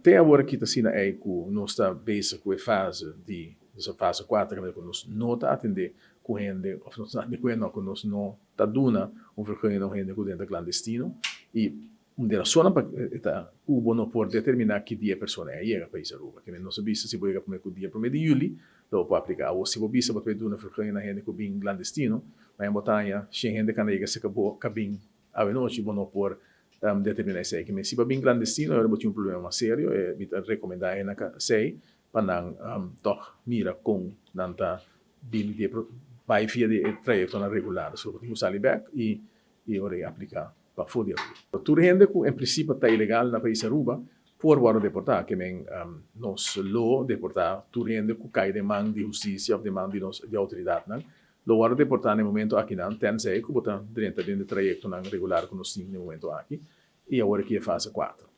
Te awor aki ta asina ei ku nos ta bezig ku e fase di, nos fase 4, kaminda ku nos no ta atendé ku hende, òf nos ta atendé ku hende, no, ku nos no ta duna un vergunning na un hende ku den ta klandestino. I un di e rasonnan pa e ta ku bo no por determiná ki dia e persona ei a yega pais Aruba. Ke men nos a bisa si bo yega promé ku dia promé di yüli lo bo por apliká. Awor si bo bisa bo ta bai duna vergunning na hende ku bin klandestino, mañana bo ta haña shen hende kanda yega serka bo ka bin awenochi, bo no por determiná esei. Ke men si bo a bin klandestino e ora bo tin un problema mas serio e mi ta rekomendá e nan esei pa nan tòg mira kon nan ta bini di e bai via di e trayektonan regular. So bo tin ku sali bèk i i ora e apliká pafó di Aruba. Tur hende ku en prinsipio ta ilegal na pais Aruba por wòrdu deportá. Ke men nos lo deportá tur hende ku kai den man di hustisia òf den man di nos di outoridatnan lo wòrdu deportá na e momento akinan tènsei ku bo ta drenta den e trayektonan regular ku nos tin na e momento aki i awor aki e fase 4.